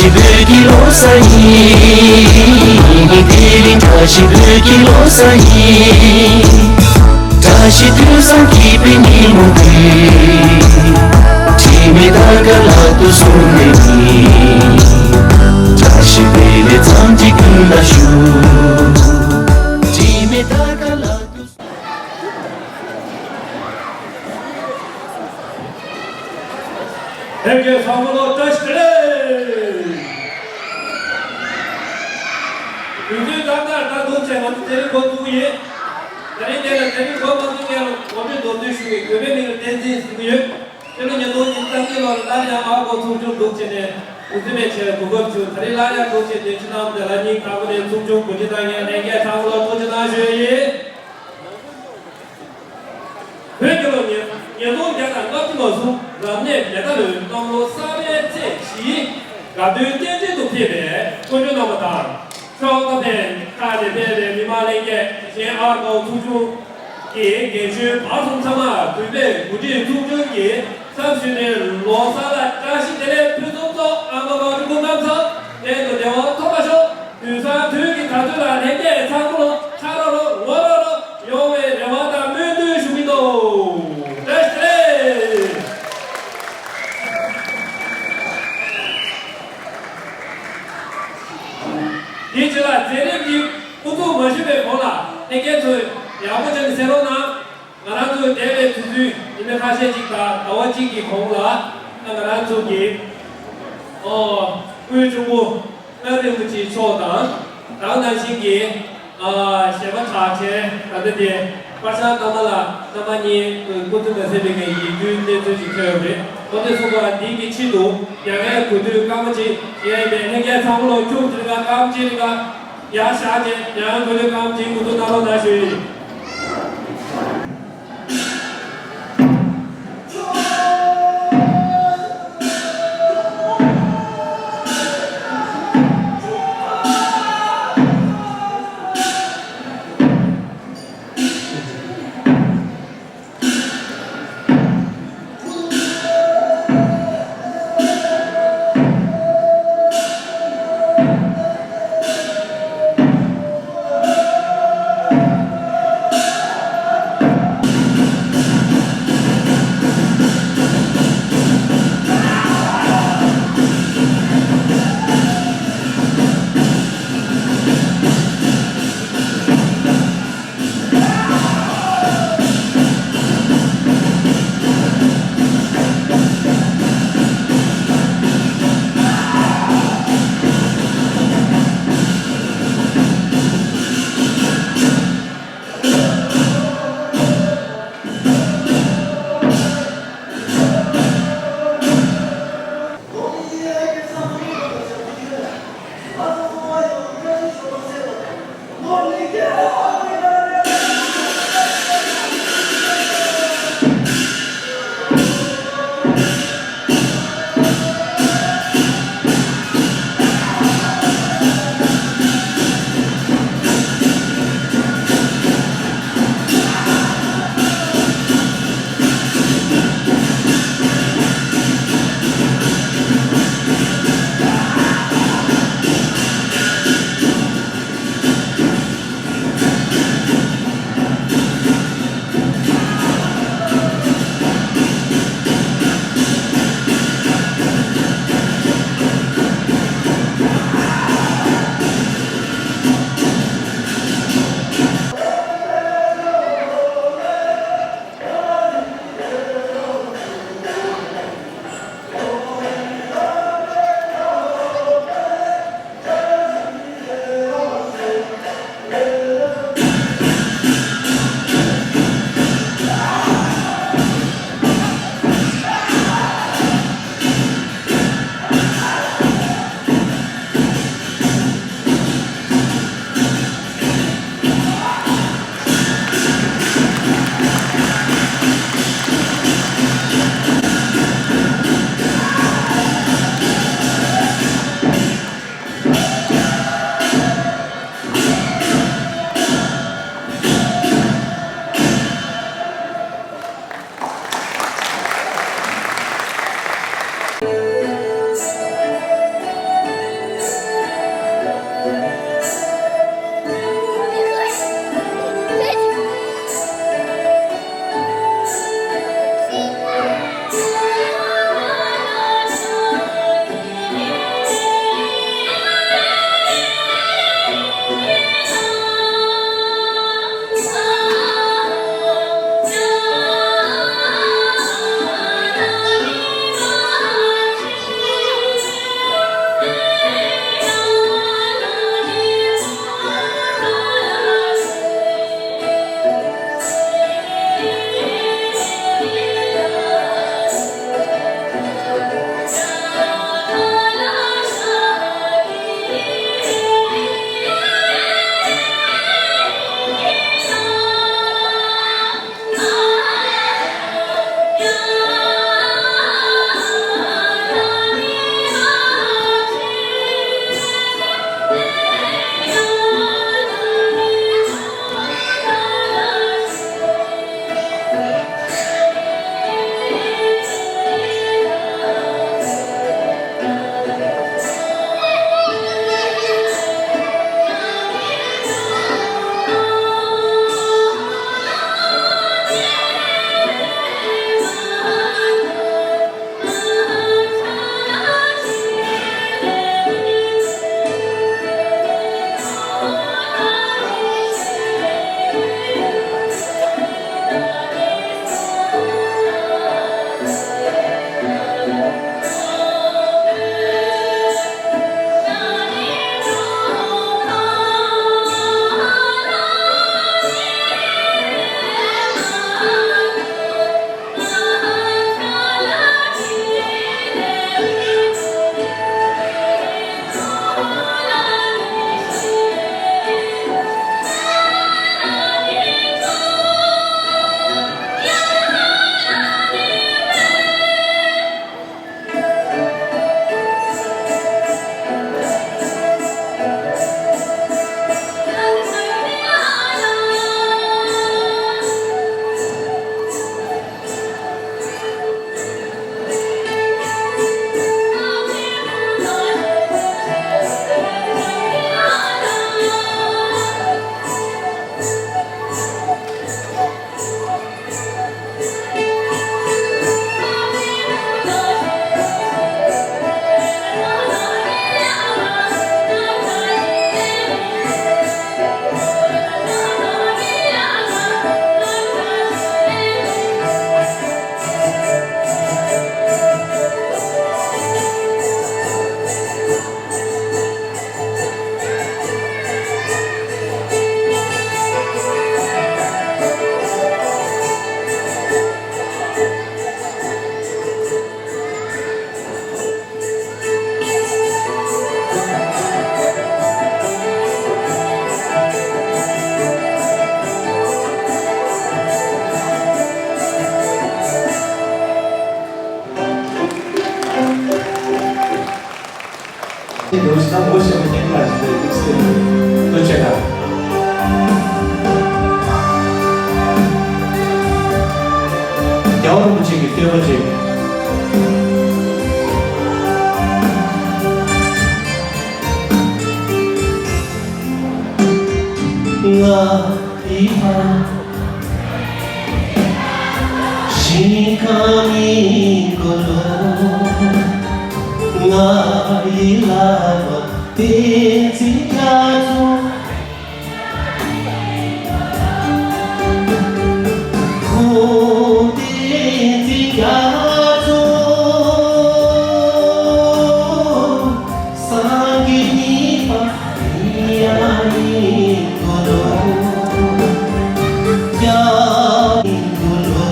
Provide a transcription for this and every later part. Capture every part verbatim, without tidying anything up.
བོད་ཀྱི་ལོ་གསར་ཡིན། དེ་རིང་བཀྲ་ཤིས་བོད་ཀྱི་ལོ་གསར་ཡིན། བཀྲ་ཤིས་དུས་བཟང་སྐྱིད་པའི་ཉིན་མོ་འདི། དྲི་མེད་དར་དཀར་ལག་ཏུ་བཟུང་ནས་ནི། བཀྲ་ཤིས་བདེ་ལེགས་ཚང་གཅིག་ཀུན་ལ་ཞུ། དྲི་མེད་དར་དཀར་ལག་ཏུ། ལྷན་རྒྱས་ཚང་མ་ལ་བཀྲ་ཤིས་བདེ་ལེགས། དུས་ཚོད་ཏག་ཏག་ད་འདུག་བྱས་ང་ཚོ་དེ་རིང་འགོ་འཛུགས་ཡིན། དེ་རིང་དེ་ལ་དེ་རིང་འགོ་མ་འཛུགས་སྔོན་ལ་ངོ་སྤྲོད་མདོར་བསྡུས་ཞུ་གི། གུས་པའི་མིང་ལ་བསྟན་འཛིན་ཟེར་གྱི་ཡོད། སྤྱི་ལོ་ཉིས་སྟོང་ཉི་ཤུ་རྩ་གཉིས་ལོར་སླར་ཡང་ཨ་སྒོར་ཚོགས་ཆུང་འདུག་བྱས་ནས་འགོ་འཛུགས་མེད་བྱས་གོ་སྐབས་བྱུང་། དེ་རིང་སླར་ཡང་འདུག་བྱས་དེ་ཕྱི་ནང་དེ་ལ་སྙིང་ཐག་པ་ནས་ཚོགས་ཆུང་གོ་སྒྲིག་གནང་མཁན་ལྷན་རྒྱས་ཚང་མ་ལ་ཐུགས་རྗེ་གནང་ཞུ་ཡི་ཡིན། བོད་རྒྱལ་ལོ་ཉིས་ཉིས་སྟོང་བརྒྱ་དང་ལྔ་བཅུ་ང་གསུམ་རབ་གནས་མེ་རྟ་ལོའི་གནམ་ལོ་གསར་པའི་ཚེས་བཞིའི་དགའ་སྟོན་རྟེན་འབྲེལ་དུ་ཕེབས་པའི་སྐུ་མགྲོན་རྣམ་པ་དང་། ཕྱོགས་མཐའ་ཁག་ནས་ཕེབས་པའི་མི་མང་ལྷན་རྒྱས། གཞན་ཨ་སྒོར་ཚོགས་ཆུང་གི་རྒན་གཞོན་བར་གསུམ་ཚང་མར་གུས་པས་གོ་སྒྲིག་ཚོགས་ཆུང་གི་མཚམས་ཞུས་ནས་ལོ་གསར་ལ་བཀྲ་ཤིས་བདེ་ལེགས་ཕུལ་སོང་། ཨ་མ་མ་རུ་ཀུན་ནམ་ཚང་ལྷན་དུ་བདེ་བ་ཐོབ་པ་ཤོག་དུས་བཟང་དུས་ཀྱི་དར་ཚོན་ལ་ལྷན་རྒྱས་ཚང་མ་ལོ་ཆ་ར་རོ་ངོ་ར་རོ་ཡོང་བའི་རེ་བ་དང་སྨོན་འདུན་ཞུ་གི་འདུག་བཀྲ་ཤིས་བདེ་ལེགས། དེའི་རྗེས་ལ་མཛད་རིམ་གྱི་དབུ་འཛུགས་མ་ཞུས་པའི་གོང་ལ་ལྷན་རྒྱས་ཚོས་ཡག་པོ་བྱས་ནས་གསན་རོགས་གནང་། ང་རང་ཚོའི་འདས་པའི་དུས་ཚོད་ཉི་མ་ཁ་ཤས་ཅིག་དང་ཟླ་བ་གཅིག་གི་གོང་ལ་ང་རང་ཚོ་གི་ཨོ་དབུས་གཙང་པོ་རྣམ་རིན་པོ་ཆེ་མཆོག་དང་། ད་ག་ནང་བཞིན་གྱི་གཞས་པ་གྲགས་ཅན་ད་ལྟ་དེ་པ་ཤང་ཐ་མ་ལ་ཐ་མ་གཉིས་སྐུ་ཚེ་མ་ཟད་པའི་ངའི་ཡིད་སྐྱོའི་གནས་ཚུལ་ཅིག་ཐོན་ཡོད་རེད། འོ་དེ་སོང་ཙང་འདི་གི་ཆེད་དུ་ཡ་ངའི་གོ་ཐོས་སྐར་མ་ཅིག་ཡ་ཡིན་པའི་ལྷན་རྒྱས་ཚང་མ་ལོ་ཁྱུག་ཙམ་རིང་ལ་སྐར་མ་ཅིག་རིང་ལ་ཡར་བཞག་བྱས་ཡ་ངའི་གོ་ཐོས་སྐར་མ་ཅིག་མུ་མཐུད་གནང་རོགས་གནང་ཞུ་ཡི་ཡིན། འདུག་ཟེར་ན་ངོ་ཤེས་པ་ཉན་ག་ཞིག་ལས་འདུག་ཟེར། ལྟོས་བྱས་ན། རྒྱལ་བ་རིན་པོ་ཆེ་གི་བསྟོད་པ་ཅིག། ང་ཡི་ཕ། ཞིང་ཁམས་ཀྱི་འཁོར་ལོ། ང་ཡི་བླ་མ་བསྟན་འཛིན་རྒྱ་མཚོ། ཁོང་བསྟན་འཛིན་རྒྱ་མཚོ། སངས་རྒྱས་གཉིས་པ་ཡ་ཡི་འཁོར་ལོ། ཡ་ཡི་འཁོར་ལོ།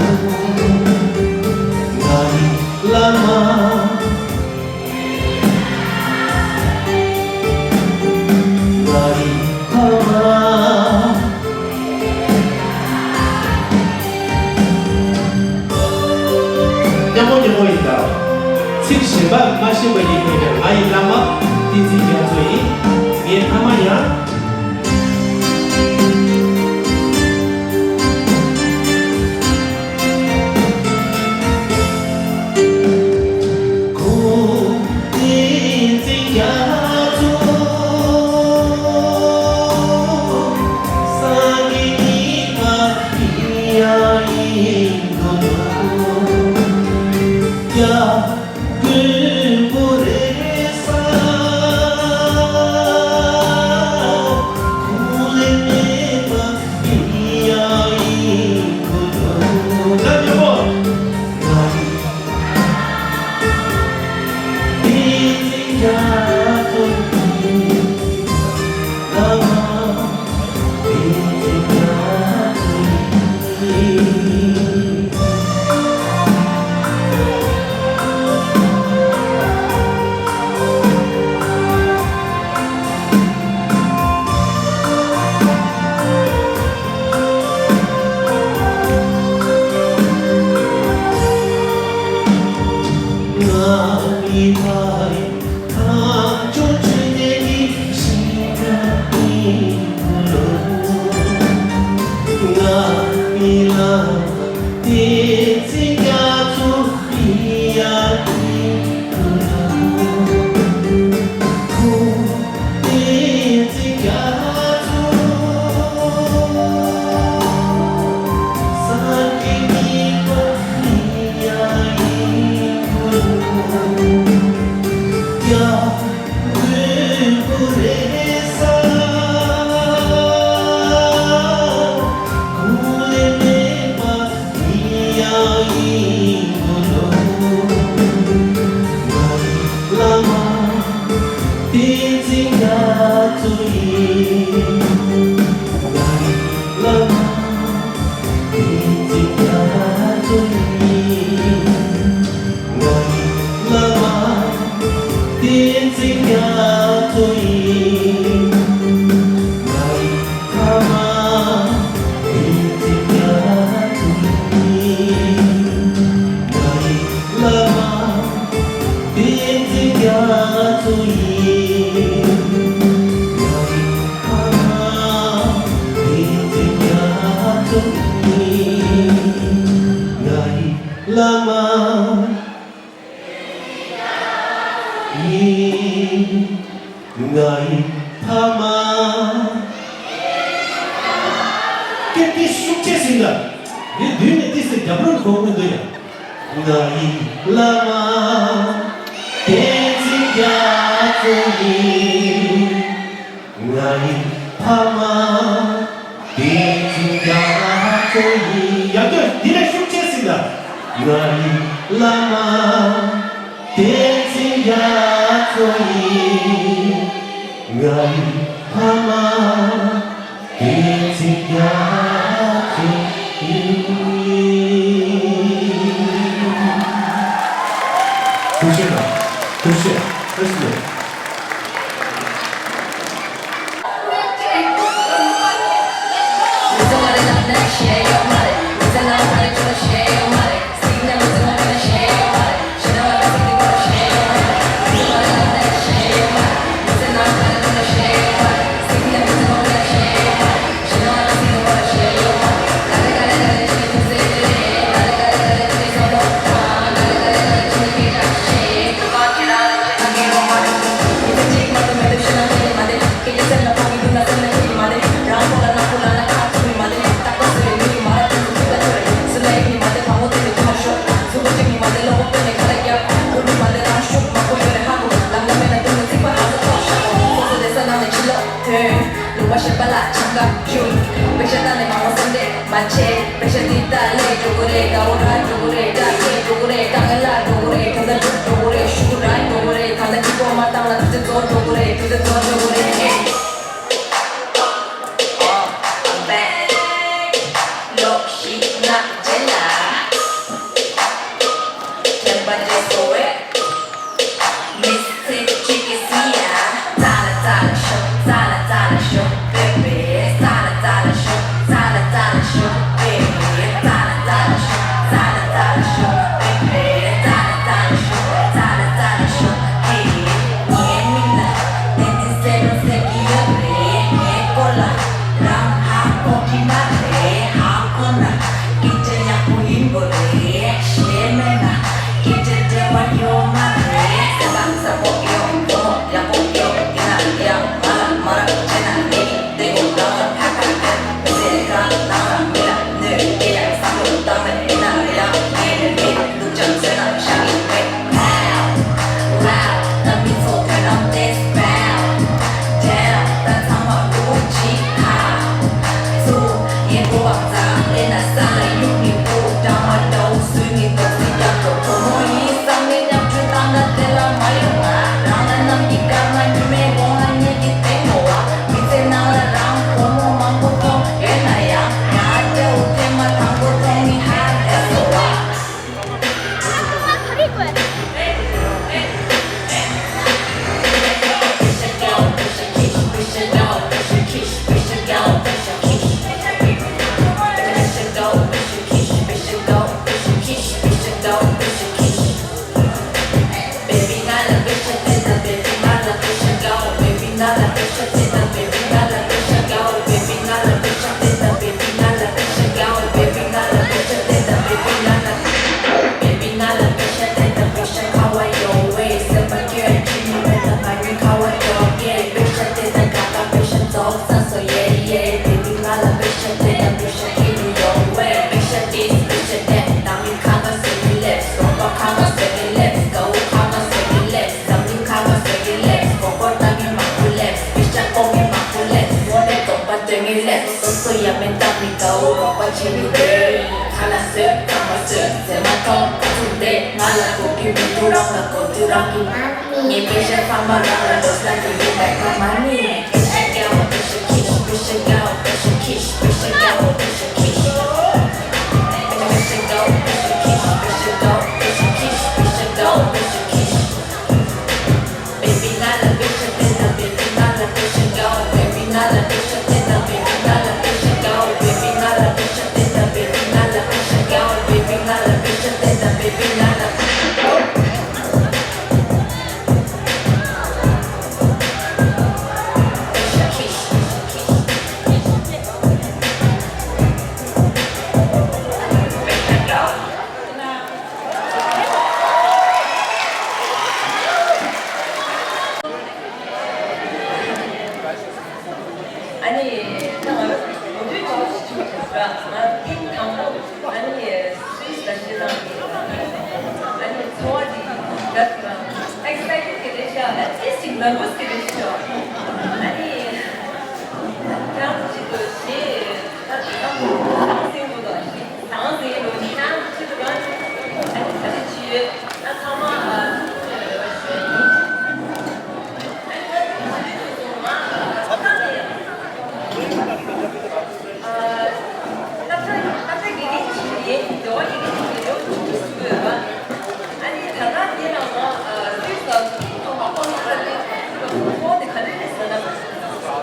ང་ཡི་བླ་མ། ང་ཡི་ཕ་མ། སྙན་མོ་སྙན་མོ་ཡིན་ད། ཚིག་གཞན་པ་མ་ཤེས་པ་ཡིན་ན་ཀྱང་ང་ཡི་བླ་མ་བསྟན་འཛིན་རྒྱ་མཚོ་ཡིན། ངའི་ཕ་མ་ཡང་། ཁོང་བསྟན་འཛིན་རྒྱ་མཚོ། སངས་རྒྱས་གཉིས་པ་ཡ་ཡི་འཁོར་ལོ། ཡ། མགོན་པོ་རེད་ས། གོང་ལས་མེད་པ་ཡ་ཡི་འཁོར་ལོ། ད་མགྱོགས་པོ། ང་ཡི་བསྟན་འཛིན་རྒྱ་མཚོ་ཡི་བླ་མ། བསྟན་འཛིན་རྒྱ་མཚོ་ཡིན། ང་ཡི་བླ་མ། བསྟན་འཛིན་རྒྱ་མཚོ་ཡིན། ང་ཡི་བླ་མ། བསྟན་འཛིན་རྒྱ་མཚོ་ཡིན། ང་ཡི་ཕ་མ། བསྟན་འཛིན་རྒྱ་མཚོ་ཡིན། ང་ཡི་བླ་མ། བསྟན་འཛིན་རྒྱ་མཚོ་ཡིན། ང་ཡི་ཕ་མ། བསྟན་འཛིན་རྒྱ་མཚོ་ཡིན། ང་ཡི་བླ་མ་ཡིན། ང་ཡི་ཕ་མ། སྐད་འདི་ཤུགས་ཆེ་ཟིན་ལ། འདི་མདུན་ནས་ཏི་སེ་རྒྱབ་རོལ་གོང་མོ་འདི་ཡ། ང་ཡི་བླ་མ། བསྟན་འཛིན་རྒྱ་མཚོ་ཡིན། ང་ཡི་ཕ་མ། བསྟན་འཛིན་རྒྱ་མཚོ་ཡིན། ཡ་དོ་འདི་ལས་ཤུགས་ཆེ་ཟིན་ལ། ང་ཡི་བླ་མ། བསྟན་འཛིན་རྒྱ་མཚོ་ཡིན། ང་ཡི་ཕ་མ། བསྟན་འཛིན་རྒྱ་མཚོ་ཡིན། ཐུགས་རྗེ་གནང་། ཐུགས་རྗེ། ཐུགས་རྗེ། ཤུགས་མང་པོ་ཡོད་རེད་ཧ་གོ། ལམ་ལ་མེད་ན་སྟོན་ནས་རྩིག་པ་ཧ་གོ་ཐོག་ཤ་གོ། སོ་སོ་བསྡད་ས་ནང་ནས་ཕྱི་ལོགས་ཐོན། ལུང་པ་གཞན་པ་ལ་འཆམ་ག་ཞུགས། པེ་ཤ་བཏང་ནས་མང་བ་སེམས་ཁྲལ་མ་བྱེད། པེ་ཤ་འདི་ལྟ་ལས་འགྲོ་གི་རེད། དགའ་བོ་ར་འགྲོ་གི་རེད། དགའ་སྐད་འགྲོ་གི་རེད། དཀའ་ངལ་ལ་འགྲོ་གི་རེད། དོན་དག་འགྲུབ་འགྲོ་གི་རེད། ཤུགས་ར་འགྲོ་གི་རེད། ད་ལྟ་སྐྱིད་པོ་མ་བཏང་ལ་དུས་ཚོད་རྫོགས་འགྲོ་གི་རེད། དུས་ཚོད་རྫོགས་འགྲོ་གི་རེད། I'm back. ལོ་བཞི་ལྔ་རྗེས་ལ། དྲན་པ་འདྲེས་སོ་བས། མི་ཚེ་གཅིག་གི་སྲིད་ཡ། ཙ་ལ་ཙ་ལ་ཤོག་ཙ་ལ་ཙ་ལ་ཤོག baby ཙ་ལ་ཙ་ལ་ཤོག་ཙ་ལ་ཙ་ལ་ཤོག baby ཙ་ལ་ཙ་ལ་ཤོག་ཙ་ལ་ཙ་ལ་ཤོག baby ཙ་ལ་ཙ་ལ་ཤོག་ཙ་ལ་ཙ་ལ་ཤོག hey ངའི་མིང་ལ་བསྟན་འཛིན་ཟེར་རོ་ཟེར་གྱི་ཡོད་རེད། ངའི་སྐོར་ལ་རང་ཧ་གོ་གི་མ་རེད། ཧ་གོ་ན་སྐད་ཆ་ཡག་པོ་ཡིན་དགོས་རེད། ཞེ་མེད་ན་སྐད་ཆ་འབྲེལ་བ་ཡོད་མ་རེད། སེམས་པ་ཚ་པོ་ཡོད། བུ་མོ་ཡག་པོ་ཡོད། དེ་ན་ཡང་ང་ལ་མ་རག་བྱས་ན་ངས་ཀྱི་དེ་གོ་ནང་ལ་ཧ་ཁ་ཁ་མི་ཟེར་ག་ནང་ལ་མི་ལ་གནོད་དེ་ཡང་བསམ་བློ་བཏང་མེད། དེ་ན་ཡང་ངས་མི་སྡུག་ཅག་བཟོས་ན་ཤ་གི་མེད། Wow ད་མི་ཚོ་དོན་དམ་ཏེས་wow damn ད་ཚང་མ་ལུག་ཅིག་ཁ་ཚུགས། ངས་གོ་བ་ཙམ་ལས་ན་ས་ལ་གཡུག་ནི་སྤུ་འདྲ་མ་འདྲ་བོ་བཟོས་ནི་འདུག་སྲིད་ཀྱང་འགྲོ་བུ་མོ་ཡིན་བསམ་ནས་ཉམ་ཆུང་བཏང་ན་དེ་ལ་མ་ཡོང་ང་། རང་ལ་ནམ་གྱི་སྐར་མ་ཉི་མའི་གོང་ལ་ཉལ་གྱི་སྟེང་ནོ་བ། མི་ཚེ་ནང་ལ་རང་བུ་མོ་མང་པོ་མཐོང་ཡོད་ན་ཡང་ང་སྐྱ་བོ་ཐེངས་མ་དང་པོ་མཐོང་ནི་ཧ་ལས་སོ་བ། སོ་སོ་ཡ་མེད་བཏང་མི་དགའ་བོ་རོགས་པ་བྱེད་མི་དགོས། ཁ་ལ་ཟོས་ཁ་མ་ཟོས་ཟེར་མ་ཐོང་ཁ་ཚུགས་ཏེ་ང་ལ་གོ་གི་མི་འདུག་རང་ལ་གོ་དུས་རང་གི་མ་ནི་ངའི་པེ་ཤ་ཚང་མ་རང་ལ་འགྲོ་ས་དེ་ཡིན་པའི་ཁ་མ་ནི། ཨ་ནི་ད་ང་ལོ་རྒྱུས་ཅིག་ཞུ་ཞུ་ཞུ་ར། ང་ཐེངས་དང་པོ་ཨ་ནི་སུད་སི་ལ་ཤི་ནང་གི་ཨ་ནི་འཚོ་བ་ཅིག་རྒྱབ་ཀྱི་ར། ཨེག་སའི་ཊེཌ་གི་རེད་ཤག་ཨེ་ཊི་ལིསཊ་ཅིག་ནར་བ་སི་གི་རེད་ཤག་ཨ་ནི་ཁྱེད་རང་ཚོ་ཆེད་དུ་ཞེ་ད་དེ་ཙམ་ཟང་ཟིང་འདུག་ད་ཞེ་ཟང་ཟིང་འདུག་ཁྱེད་རང་ཚོ་ཆེད་དུ་ང་ཨ་ནི་ག་རེ་བྱེད་ཡོད། ད་ཚང་མ་ཨ་ཐུགས་རྗེ་ཆེ་རེ་བ་ཞུ་ཡ་ཡིན། ཨ་ནི་ང་ཚོ་ཆེད་དུ་ང་ཨ་ད་ལྟ་ནས་ཨ་སློབ་གྲྭ་སློབ་གྲྭ་དགེ་རྒན་ཅིག་ཡིན། སྡེ་བ་དགེ་རྒན་ཅིག་ཡིན་ལོ་བཅུ་དྲུག་ཟིན་གྱི་ཡོད་པ། ཨ་ནི་ད་ལྟ་འདི་ལ་ང་ཨ་སུད་སི་ལ་ཐོག་མ་ཁོ་ན་ལ་སླེབས་ཐོག་དེ་ག་འདྲ་རེད་ཟེར་ན།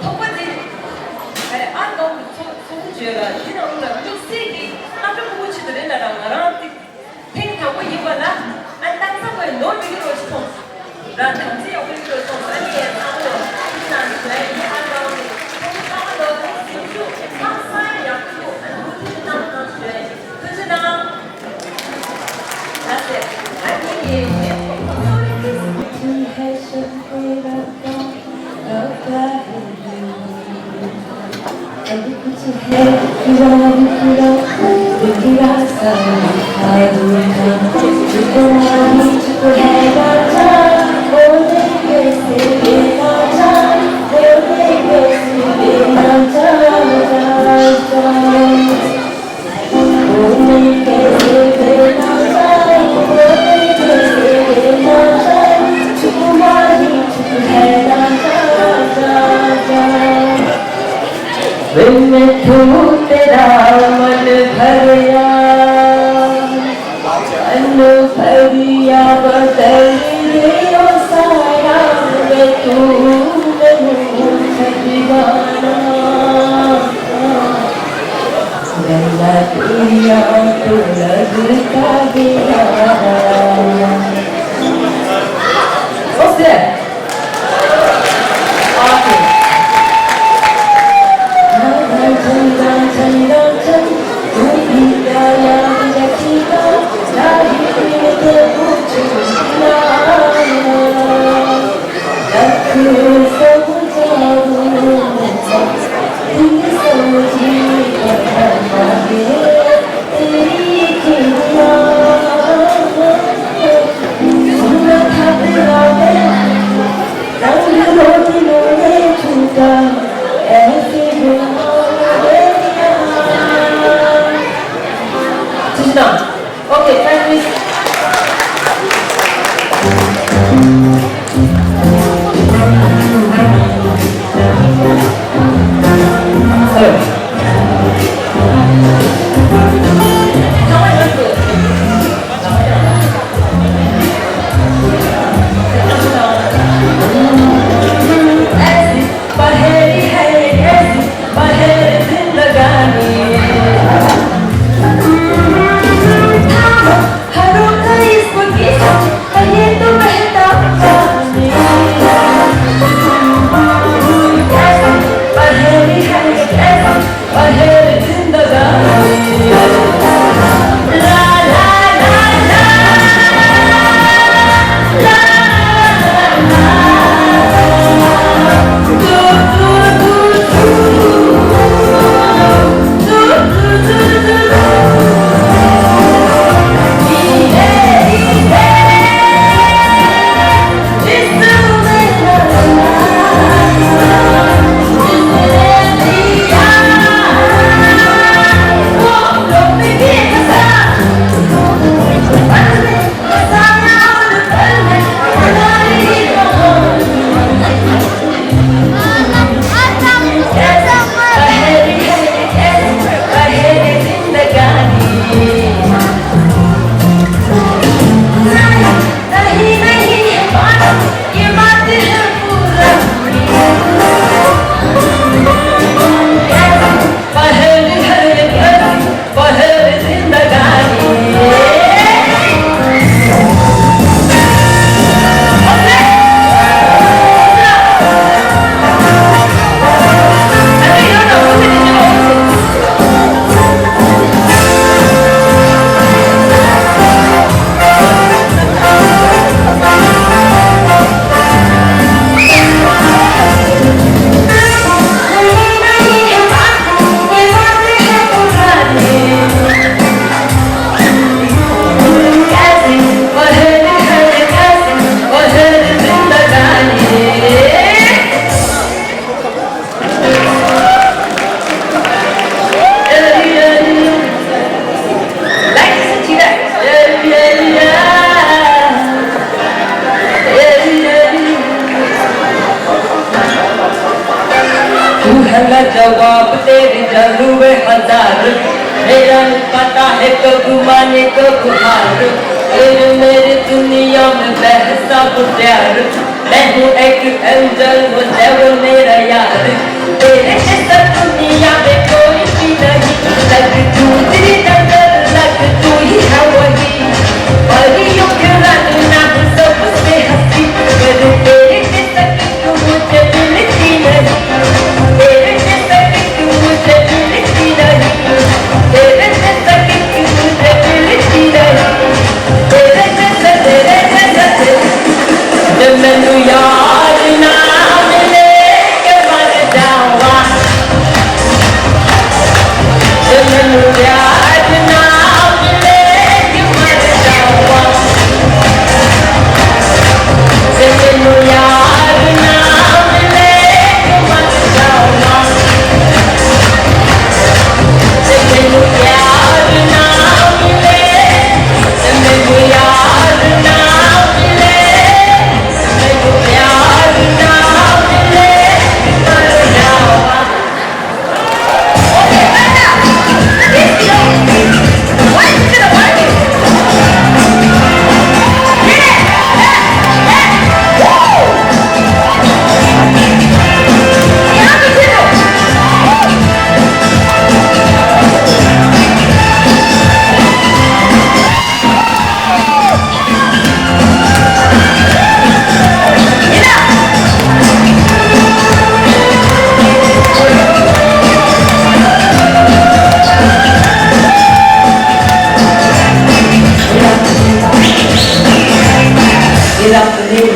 ཐོག་མ་དེ་ག་རེ་ཨ་ནོ་གི་ཚོགས་ཚོགས་འདུ་བརྗོད་ལ་འདི་ནང་ལ་དམིགས་བསལ་གྱི་སློབ་གྲྭ་ཕྲུ་གུ་ཆེད་དུ་རེད་ལ་ར། ང་རང་ཏིག་ཐེངས་དང་པོ་ཡིན་པ་ལ་ཨ་ནི་ཏག་ས་ཁོས་ནོར་མི་འགྱུར་བ་ཞིག་མཐོང་། རང་དམ་ཚིག་ཡག་པོ་ཡིན་པ་མཐོང་། ཨ་ནི་ཡ་ཚང་མ་ལོ་ཐུགས་རྗེ་གནང་ཞུ་ཡ་ཡིན། ཨ་རང་ཚང་མ་ལོ་ནི་ཟིང་ཆུ་ཁམས་སངས་ཡག་པོ་འདུག་ཨ་ནི་ཐུགས་རྗེ་གནང་གནང་ཞུ་ཡ་ཡིན། ཐུགས་རྗེ་གནང་། ལགས་སེ། ཨ་ནི་ངས་ཞུ། तू तेरा मन भरया, मन भरया बदल गयो सारा, मैं तू नहीं दीवाना। मैना तेरिया तो लगता गया। What's that? Okay, thank you. तू है लाजवाब, तेरी जादू है हजार। मेरा नहीं पता है कब माने कब हार। तेरे मेरी दुनिया में बहसा वो प्यार। मैं हूँ एक एंजल, वो डेविल मेरा यार। तेरे जैसा दुनिया में कोई भी नहीं। लग तू तेरी नजर, लग तू ही है वही। परियों की रानी नाम सबसे हंसी। मेरे तेरे जैसा किसी को मुझे मिलती नहीं। तेरे जैसा किसी को मुझे मिलती नहीं। तेरे जैसा किसी को मुझे मिलती नहीं। तेरे जैसा, तेरे जैसा, तेरे जैसा। जब मैनू यार ना मिले के मर जावा।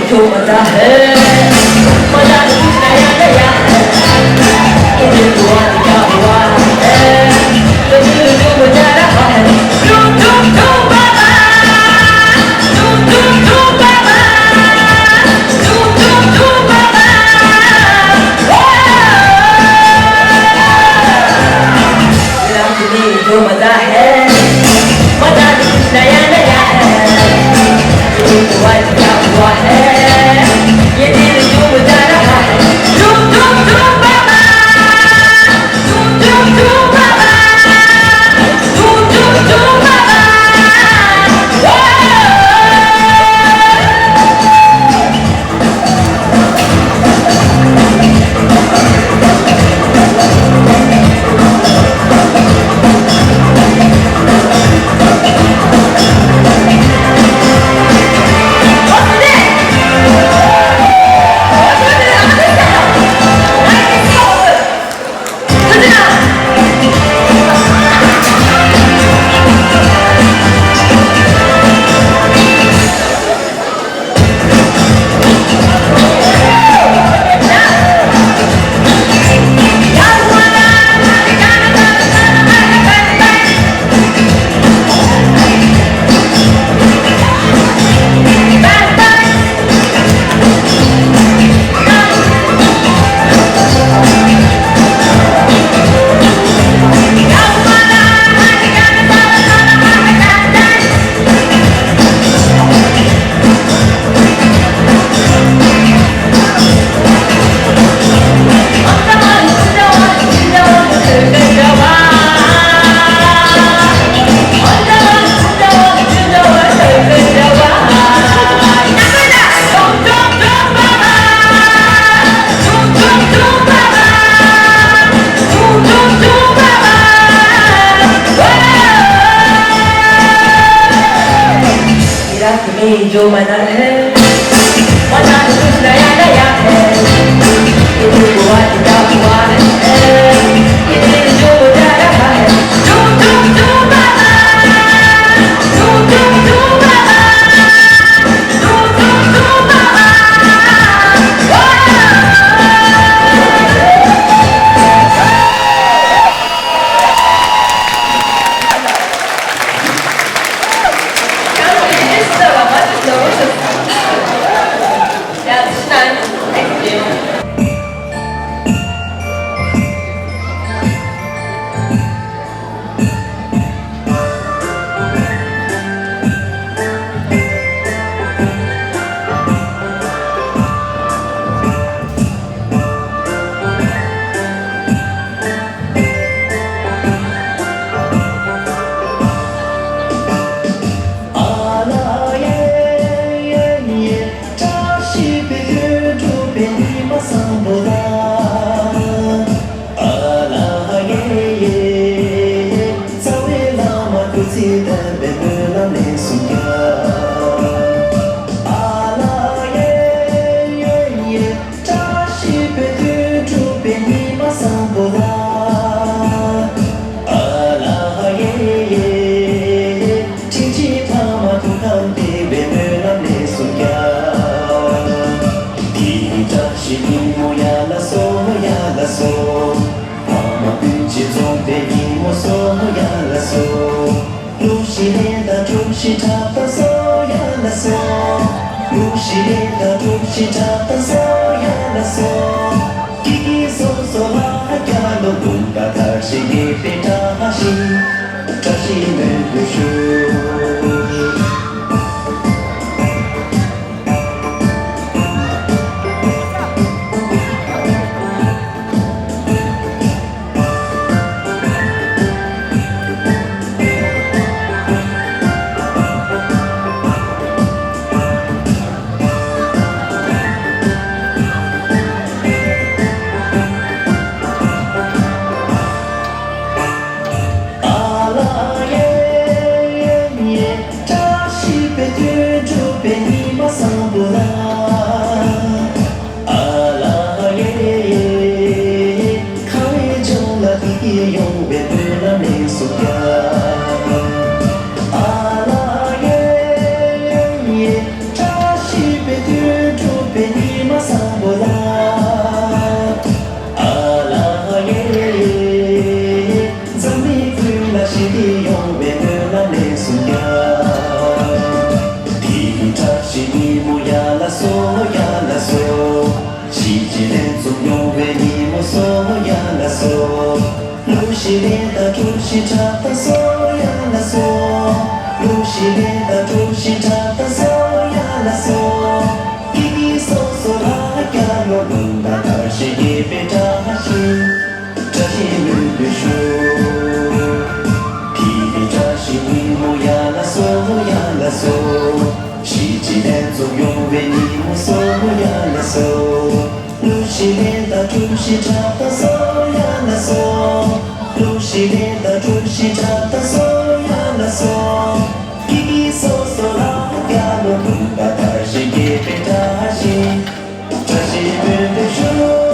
जो मजा है, मजा तो कुछ नया नया है। ये दिल दुआ क्या हुआ है, ये दिल जो मजा रहा है। झूम, झूम, झूम बाबा, झूम, झूम, झूम बाबा, झूम, झूम, झूम बाबा। ओ, रात में जो मजा है, मजा भी कुछ नया नया है। ये दिल हुआ क्या हुआ है, ये दिल जो मजा रहा है। झूम, झूम, झूम बाबा, झूम, झूम, झूम बाबा, झूम, झूम, झूम बाबा। ओ, मेरा तुम्हें जो मना है, मना तो कुछ नया नया है। ये दिल हुआ क्या हुआ है, ये दिल जो जा रहा है। झूम, झूम, झूम बाबा, झूम, झूम, झूम बाबा। གཞིས་བྱེས་ལྷན་འཛོམས་ཡོང་བའི་ཉིན་མོ་སོ་ཡ་ལ་སོ། གླུ་གཞས་ལེན་དང་གྲོ་ཞིབ་འཁྲབ་དང་སོ་ཡ་ལ་སོ། གླུ་གཞས་ལེན་དང་གྲོ་ཞིབ་འཁྲབ་དང་སོ་ཡ་ལ་སོ། སྐྱིད་སྐྱིད་སོ་སོ་ལ་རྒྱ་ལོ་ལུང་དང་དར་ཞིང་རྒྱས་པའི་བཀྲ་ཤིས། བཀྲ་ཤིས་སྨོན་འདུན་ཞུ། དེ་རིང་བཀྲ་ཤིས་ཉིན་མོ་ཡ་ལ་སོ་ཡ་ལ་སོ། གཞིས་བྱེས་ལྷན་འཛོམས་ཡོང་བའི་ཉིན་མོ་སོ་ཡ་ལ་སོ། གླུ་གཞས་ལེན་དང་གྲོ་ཞིབ་འཁྲབ་དང་སོ་ཡ་ལ་སོ། གླུ་གཞས་ལེན་དང་གྲོ་ཞིབ་འཁྲབ་དང་སོ་ཡ་ལ་སོ། སྐྱིད་སྐྱིད་སོ་སོ་ལ་རྒྱ་ལོ་ལུང་པ་དར་ཞིང་རྒྱས་པའི་བཀྲ་ཤིས། བཀྲ་ཤིས་སྨོན་འདུན་ཞུ།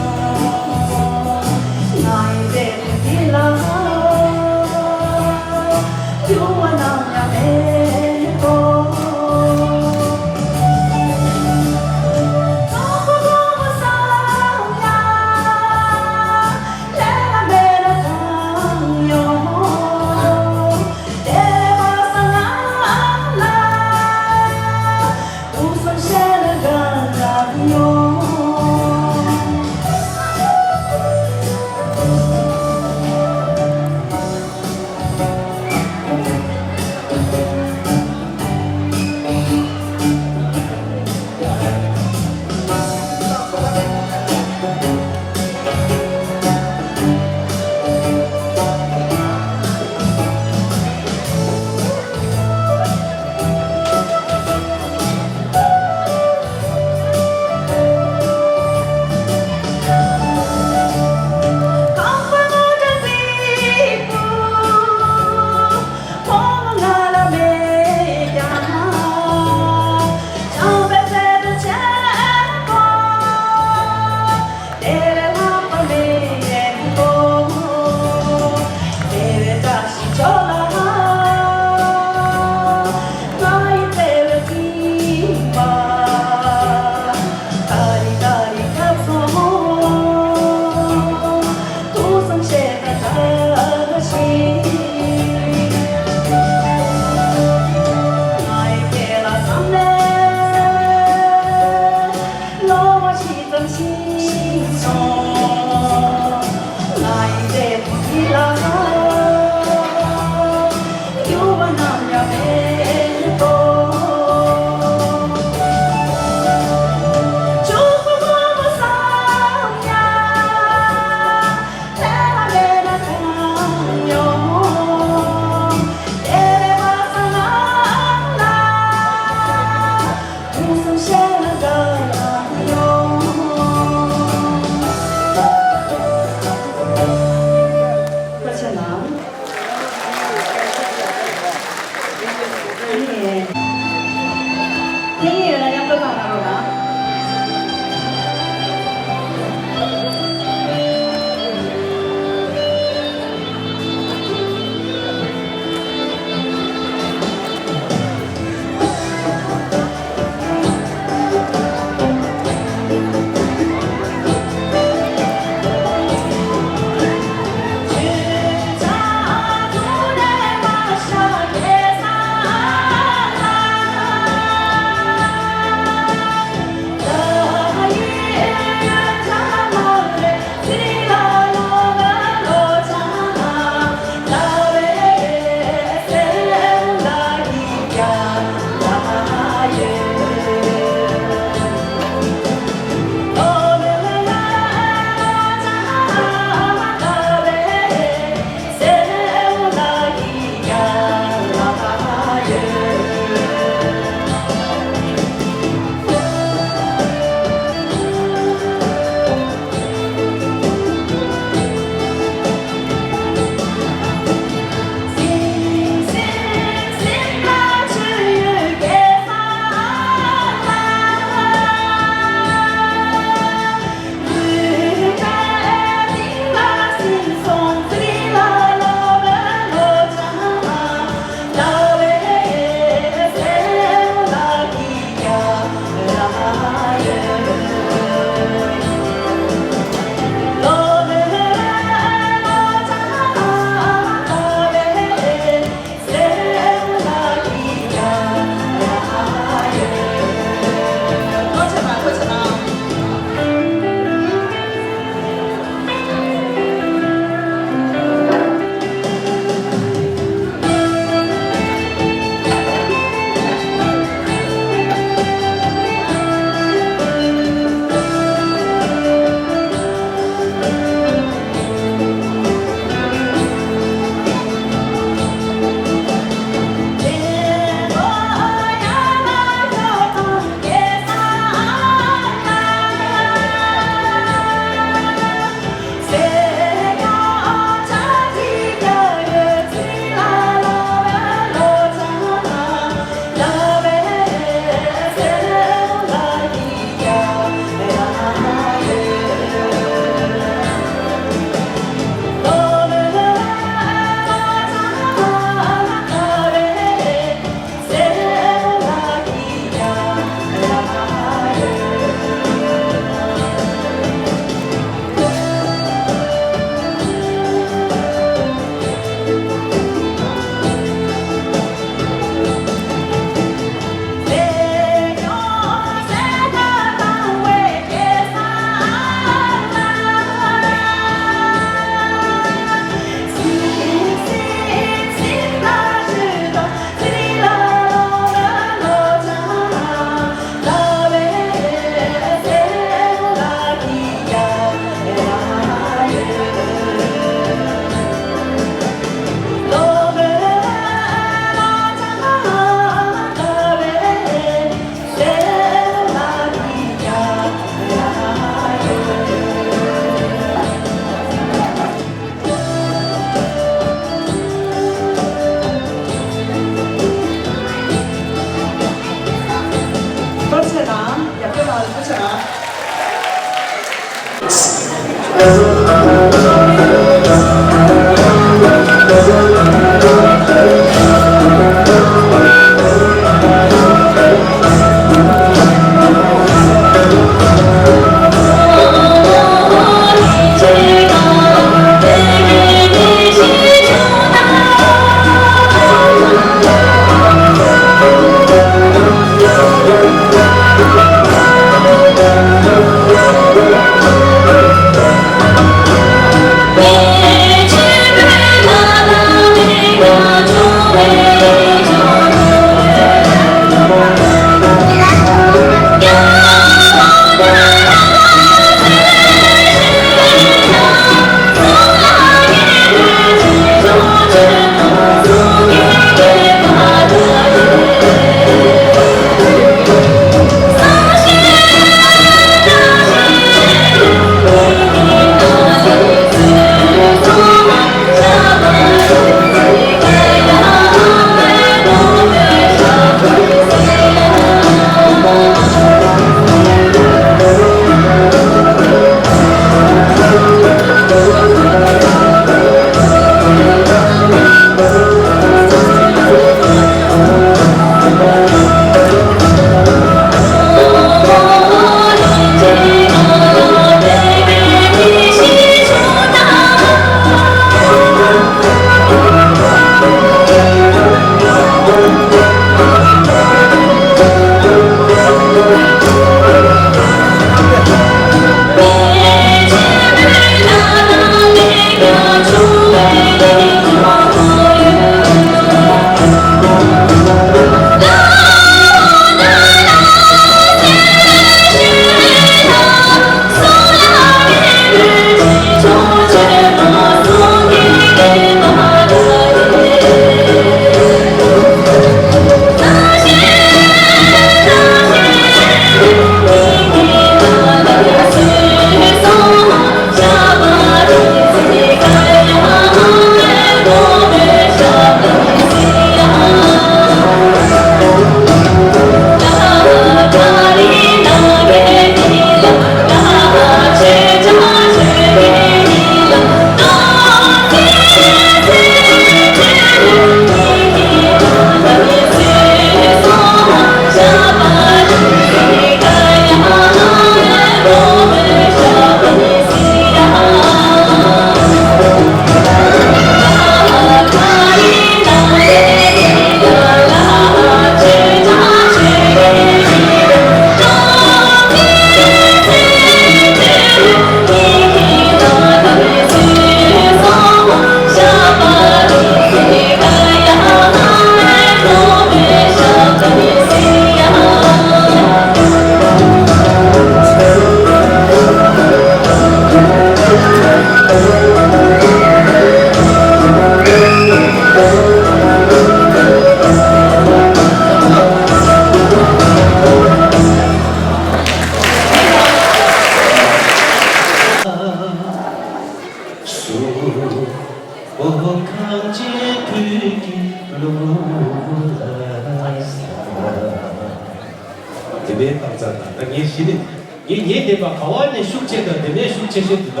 དེ་ནས་བཏང་ཚར་ད་ད་ངས་གཞི་ནས་ངས་ཉན་བསྡད་པ་ག་བ་ནས་ཤུགས་ཆེ་དང་དེ་ནས་ཤུགས་ཆེ་ཤོས་འདི་དག་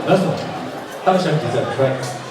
ལ་སོ། བཏང་བཞག་དེ་ཚར་ཁྲོད།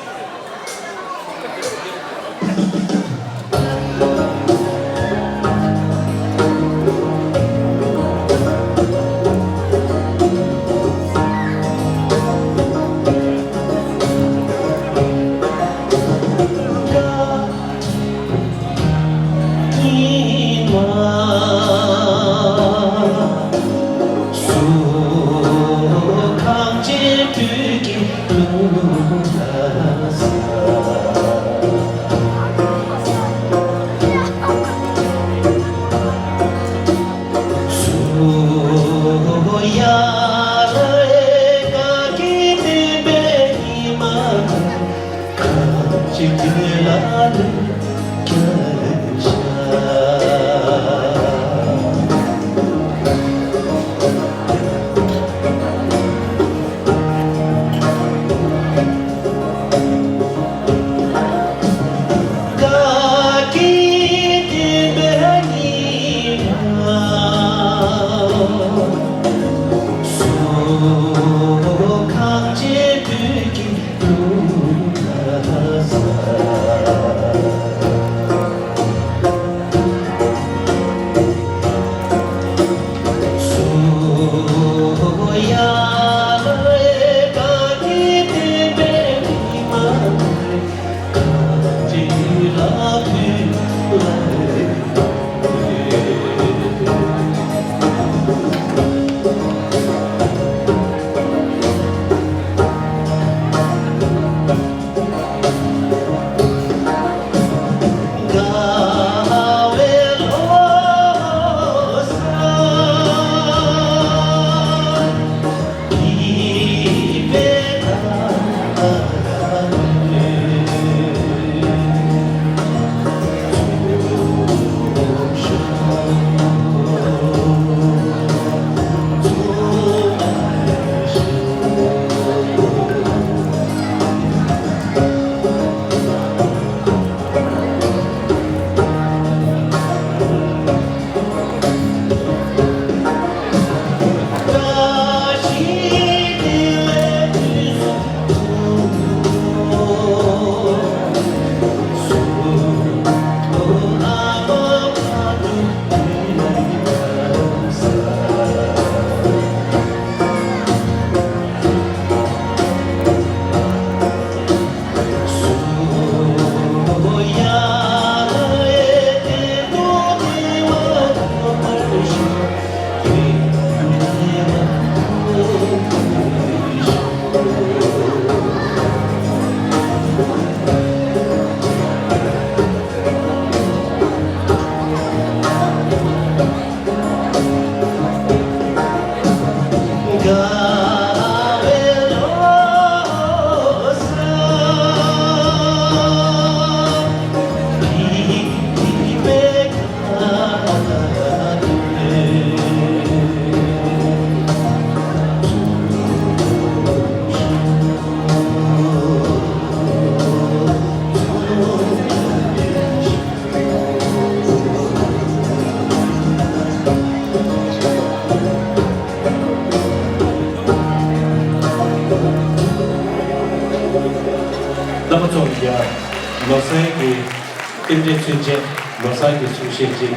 རྟེན་འབྲེལ་མཚོན་བྱེད་ལོ་གསར་གྱི་གསུང་བཤད་ཅིག་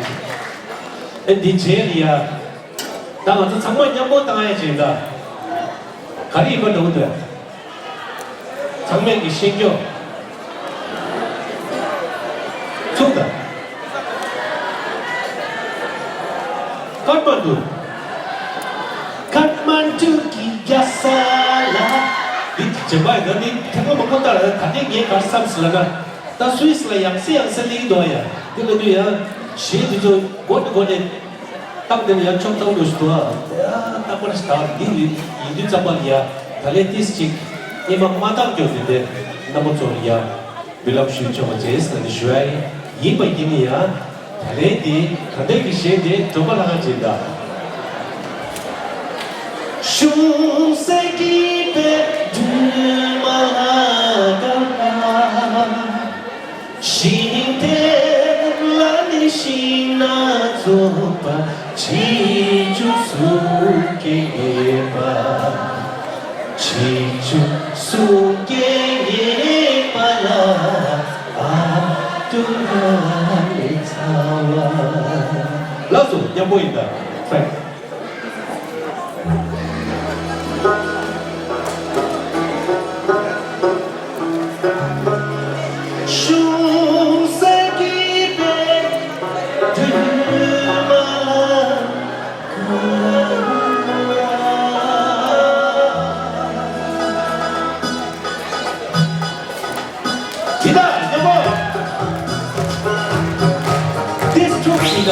ཨེ་འདི་རྗེས་ལ་ཡ། ད་ང་ཚོ་ཚང་མ་མཉམ་པོ་བཏང་ཡ་ཅིག་ད། ག་རེ་ཡིན་པ་འདྲ་བོ་འདུག་ཚང་མས་ཀྱི་ཤེས་མཁན། ཚུགས་དང་། ཀཏ་མན་ཌུ། ཀཏ་མན་ཌུ་གི་རྒྱལ་ས་ལ། འདི་བྱེད་པ་ཡིན་ན་འདི་ཐེངས་མ་མང་པོ་ལྟར་ད་ལྟའི་ངས་ག་རེ་བསམ་སོང་ལབ་ན། ད་སུད་སི་ལ་ཡང་སེ་ཡང་སེ་སླེབས་འདུག་ཡ། དེ་ལ་དུས་ཡང་གཞས་དེ་ཚོ་འགོ་ནས་འགོ་ནས་བཏང་དེ་ནས་ཡང་ཆོག་ཐང་འདུག་ཞུ་འདུག་ཨ། ཡ་རྟག་པར་ཞིག་ད་འདི་ཡིན་དུས་ཙམ་པ་ལ་ཡ། ད་ལས་ཏིས་ཅིག་ཨེ་མ་མ་བཏང་རྒྱུ་དེ་དེ་རྣམ་པ་ཚོ་ལ་ཡ། འབུལ་ལམ་ཞུས་ཆོག་པ་བྱས་ཟེར་ནས་ཞུ་ཡ་ཡིན། ཡིན་པ་ཡིན་ན་ཡང་། ད་རེས་འདི་ད་ལྟའི་གི་གཞས་འདི་སྒྲོལ་མ་ལྷ་ཁང་ཅིག་གདའ། གཞུང་སྲས་ཀྱི་དཔལ་སྒྲོལ་མ་ལྷ་ཁང་ལ། ཞིང་དེ་ལ་ནི་ཤིང་ནགས་རྫོགས་པ། བྱི་ཅུང་གསུང་སྐད་ངེས་པ། བྱི་ཅུང་གསུང་སྐད་ངེས་པ་ལ། ཨ་ཏུ་ལ་ལེ་ཚ་བ། ལགས་སོ། མཉམ་པོ་ཡིན་ད། ཧྥེ། གཞུང་སྲས་ཀྱི་དཔལ་སྒྲོལ་མ་ལྷ་ཁང་། འདི་དག་ཉོན་མོངས། འདི་ཚོ་འདི་དག་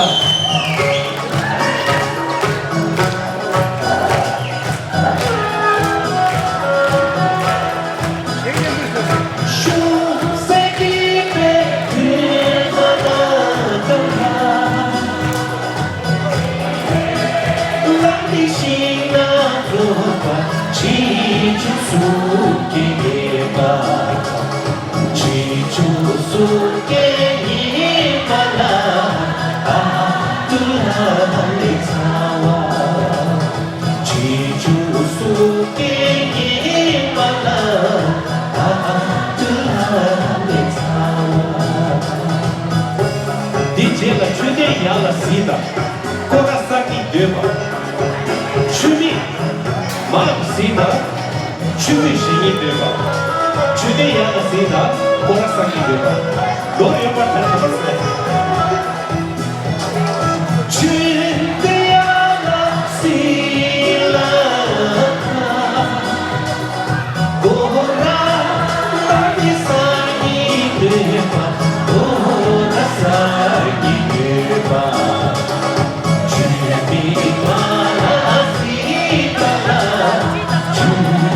གཞུང་སྲས་ཀྱི་དཔལ་སྒྲོལ་མ་ལྷ་ཁང་། ལམ་འདི་ཞིག་ན་རྫོགས་པ། བྱི་ཅུང་གསུང་སྐད་ངེས་པ། བྱི་ཅུང་གསུང་སྐད་ངེས་པ་ལ། ཨ་ཏུ་ལ་ལེ་ཚ་བ། བྱི་ཅུང་གསུང་སྐད་ངེས་པ་ལ། ཨ་ཏུ་ལ་ལེ་ཚ་བ། འདི་རྗེས་ལ་མཆོད་རྟེན་ཡར་ལ་གཟིགས་དང་། སྐོར་ར་བསགས་ཀྱིན་སྡོད་པ། མཆོད་མེ་མར་གཟིགས་དང་། མཆོད་མེ་བཞེངས་ཀྱིན་སྡོད་པ། མཆོད་རྟེན་ཡར་ལ་གཟིགས་དང་། སྐོར་ར་བསགས་ཀྱིན་སྡོད་པ། མདོར་ཡོད་པར་ཐལ། ག་པར་ཟེར། མཆོད་རྟེན་ཡར་ལ་གཟིགས་ལ། སྐོར་ར་བསགས་ཀྱིན་སྡོད་པ། སྐོར་ར་བསགས་ཀྱིན་སྡོད་པ། མཆོད་མེ་མར་ལ་གཟིགས་པ་ལ། མཆོད་མེ་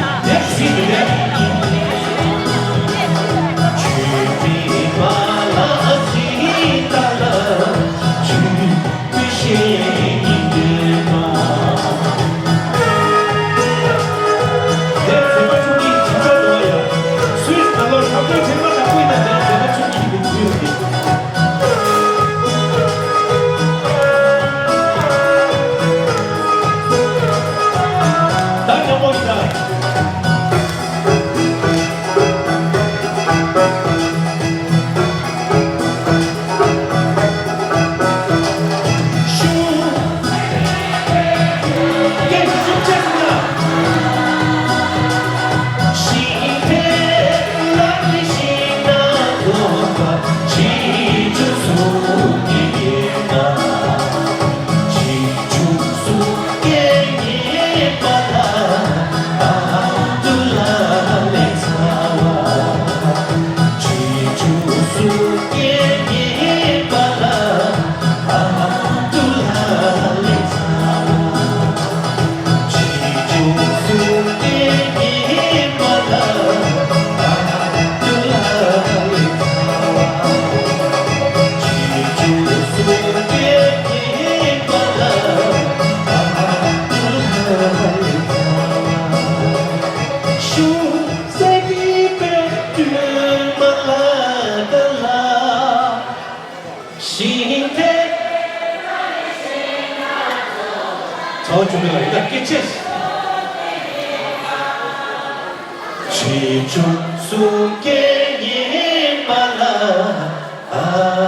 གཟིགས་པ་ལ། མཆོད་མེ་མར་ལ་གཟིགས་པ་ལ། མཆོད་མེ་བཞེངས་ཀྱིན་སྡོད་པ། དེ་མཛད་པ་ཆུང་གི་བྱིན་རླབས་འདུག་ཡ། སུད་སི་ནང་ལོགས་ཧྲ་པོ་ཆེན་པོ་དྲག་པོ་ཡིན་ན་དེ་མཛད་པ་ཆུང་གི་ཡིན་པའི་དུས་རེད། ད་ཉམས་པོ་ཡིན་ད། ཞིང་དེ། ཚའོ་ཆུ་མེ་ལ་ཡི་དྭགས་སྐད་ཆེ། ཆེ་ཆུང་གསུང་སྐད་ཡིན་པ་ལ།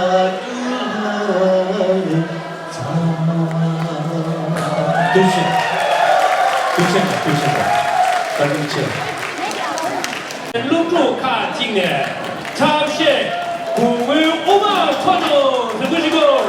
ཐུགས་རྗེ་ཆེ། ཐུགས་རྗེ་ཆེ། བཀའ་དྲིན་ཆེ། སློབ་ཕྲུག་ཁག་ཅིག་ནས་ཁྲག་ཤེད་གོང་མོའི་དབུ་མ་ཚོགས་ཆུང་རིན་པོ་ཆེ་སྐུ།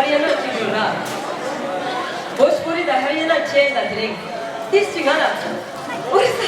ཧ་རི་ཡ་ན་གཅིག་ཡོད་ན། བོ་ཇ་པུ་རི་དང་ཧ་རི་ཡ་ན་ཅན་དང་དེ་རིང་ཏིས་ཅི་ང་ལ་ཨོ་རི་ས།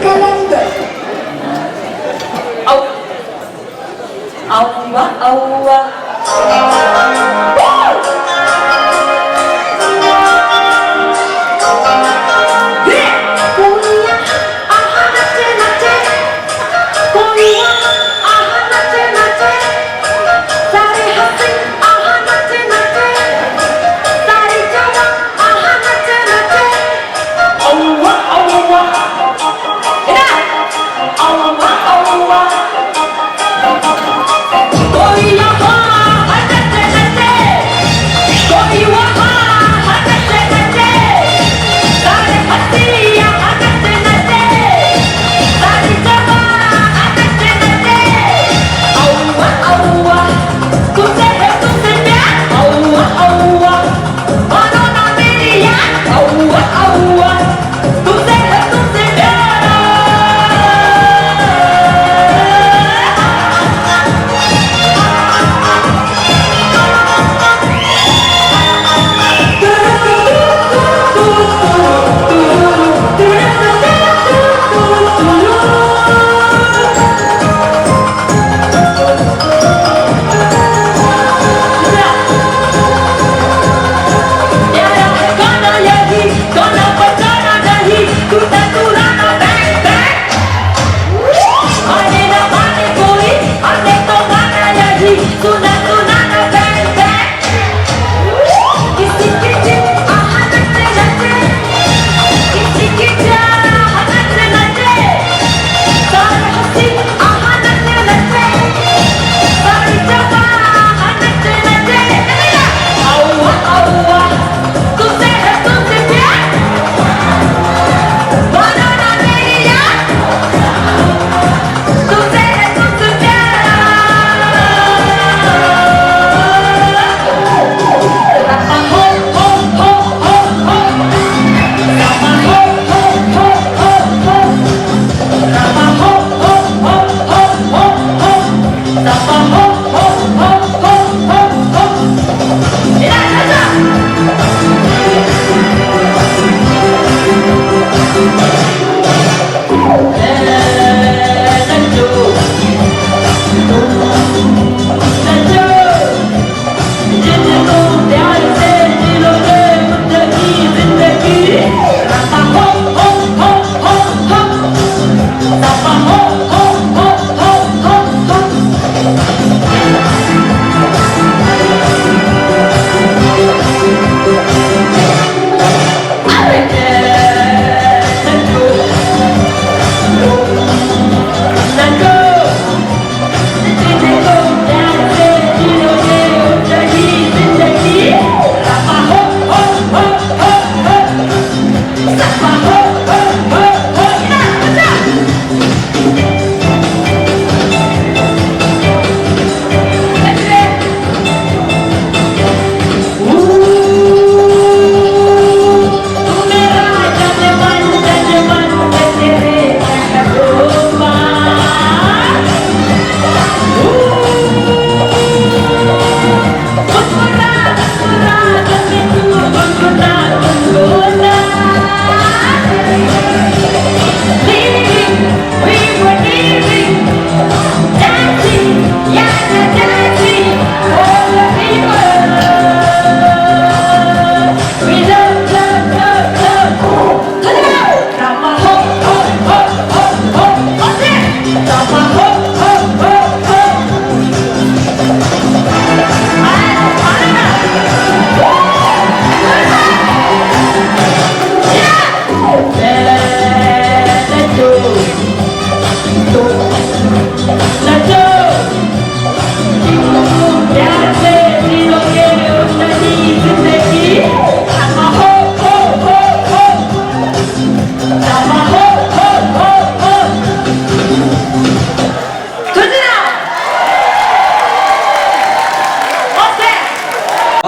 Calendar. Au. Au, wa, au, wa.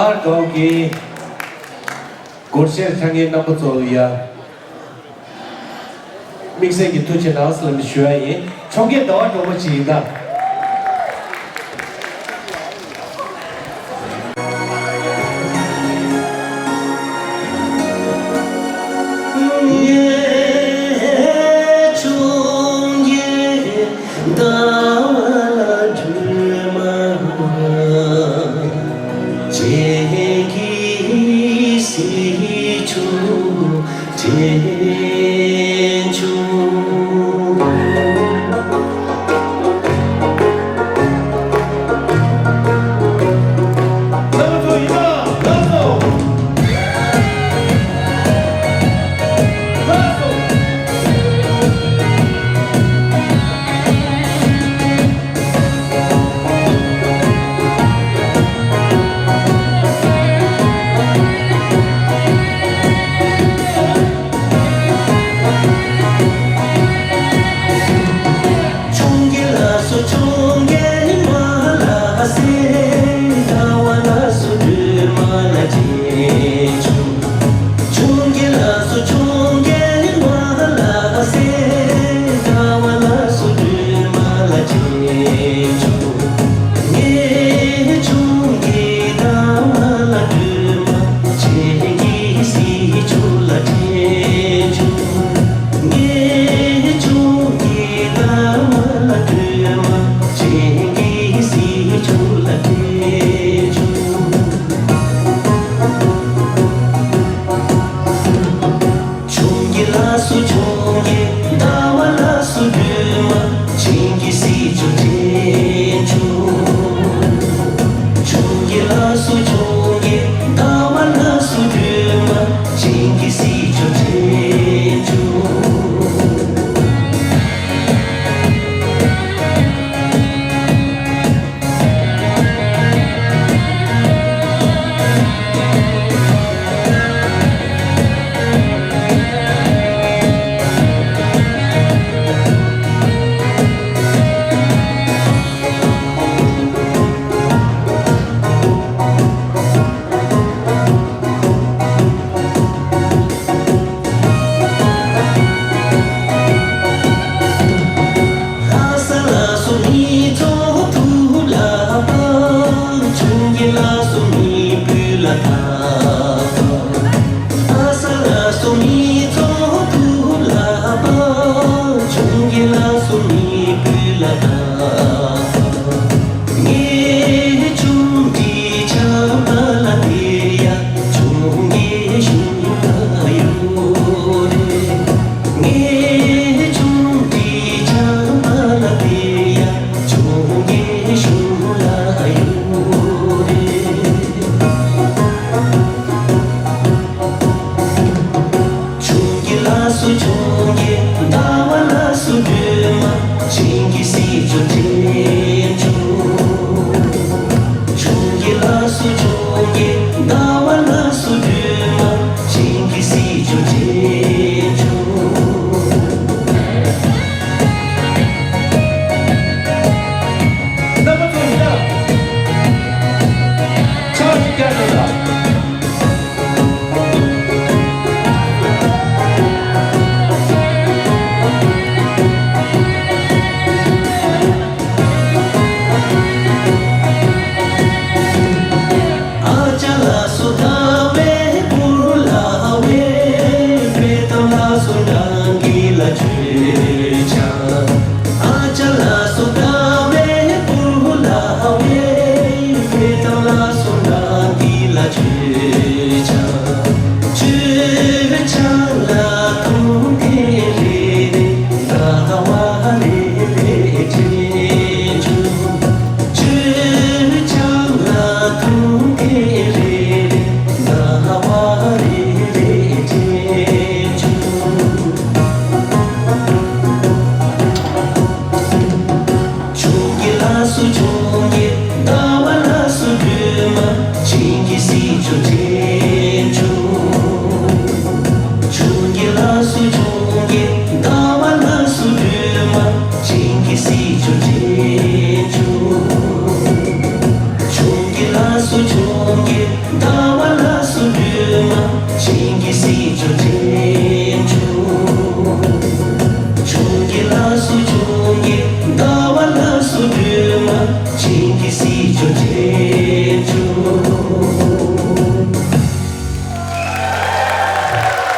ཨར་གའོ་གི་སྒོར་གཞས་འཁྲབ་མཁན་རྣམ་པ་ཚོ་ལ་ཡ། དམིགས་བསལ་གྱི་ཐུགས་རྗེ་གནང་ཟེར་ལབ་ནས་ཞུ་ཡ་ཡིན། ཁྱོད་ཀྱི་ཟླ་བ་གྲོགས་པོ་ཅིག་ཡིན་ད།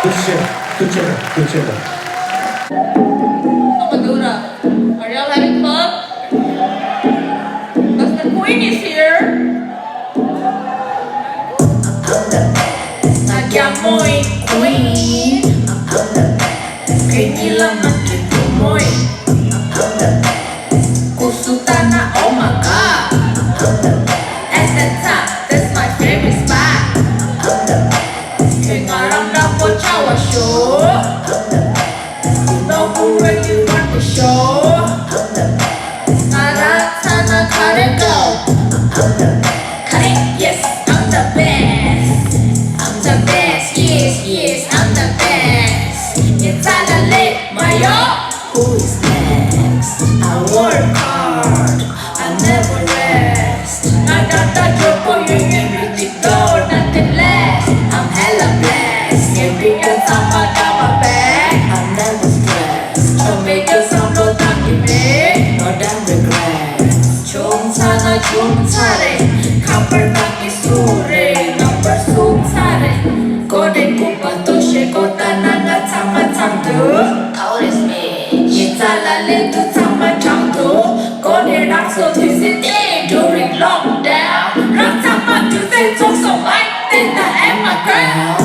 ཐུགས་རྗེ་ཆེ། ཐུགས་རྗེ་ཆེ། ཐུགས་རྗེ་ཆེ། Are y'all having fun? 'Cause the queen is here. I'm the best. Nagiamoy queen. You know who really run the show? I'm the best. ང་རང་ཚ་ན་ག་རེ་འདྲ། I'm the best. ག་རེ། Yes, I'm the best. I'm the best. Yes, yes, I'm the best. ངའི་རྩ་ལ་ལས་མ་ཡོང་། Who is next? I work hard, I never rest. ང་ད་ལྟ་འཇོན་པོ་ཡོད་ཡོད་རེད་ཅིག་ཏོ། Nothing less, I'm hella blessed. ངའི་ཕི་ཀ་ཚང་མ་ཀ་མ་བེ། I never stress. ཆོ་མེད་ཀྱང་བསམ་བློ་བཏང་གི་མེད། No damn regrets. ཆུང་ཚ་ན་ཆུང་ཚ་རེད། ཁ་པར་བཏང་གི་སུ་རེད། ནམ་བར་སུ་ཚ་རེད། གོ་དེ་ཀུ་པ་ཏོ་ཤེ་གོ་ད་ན་ང་ཚང་མ་ཚང་དུ། How is me? ངའི་རྩ་ལ་ལས་དུ་ཚང་མ་དྲང་དུ། གོ་ནས་རང་སོ་དུས་སི་ཏེ་during lockdown རང་ཚང་མ་དུས་ཚོད་ཚོགས་སོ་མ་དེ་ད་am I girl?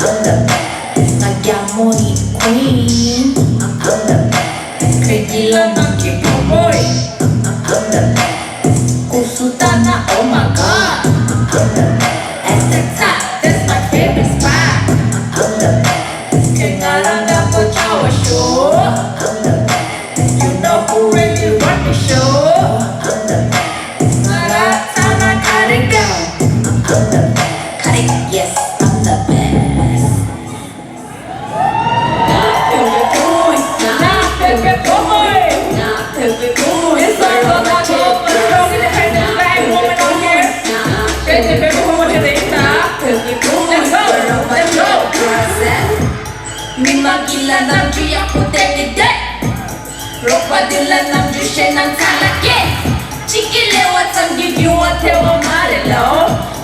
I'm the best. ང་རྒྱ་མོ་ཡི་queen. I'm the best. ཁྱེད་ཀྱི་ལ་ནང་གི་ཕོ་མོ་ཡིན། I'm the best. ཀུ་སུ་ཏ་ན། Oh my god, I'm the best. At the top, that's my favorite spot. I'm the best. ཁྱེད་ང་རང་དགའ་པོ་བྱ་བ་ཤོག I'm the best. You know who really run the show? I'm the best. ང་རང་ཚ་ན་ག་རེ་འདྲ། I'm the best. ག་རེ། Yes, I'm the best. མི་མང་གི་ལ་ནམ་རྒྱུན་ཡག་པོ་བསྟན་ནས་བསྡད། རོགས་པ་འདི་ལ་ནམ་རྒྱུན་བཤད་ན་ཚ་ལ་སྐད། གཅིག་གི་ལེ་བ་ཙམ་གྱིས་རྒྱུན་བ་ཐེ་བ་མ་རེད་ལོ།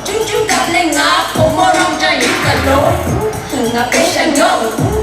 ཆུང་ཆུང་སྐབས་ནས་ང་བུ་མོ་རང་ཅག་ཡིན་ཀ་ལོ། ང་པེ་ཤ་ཉོ།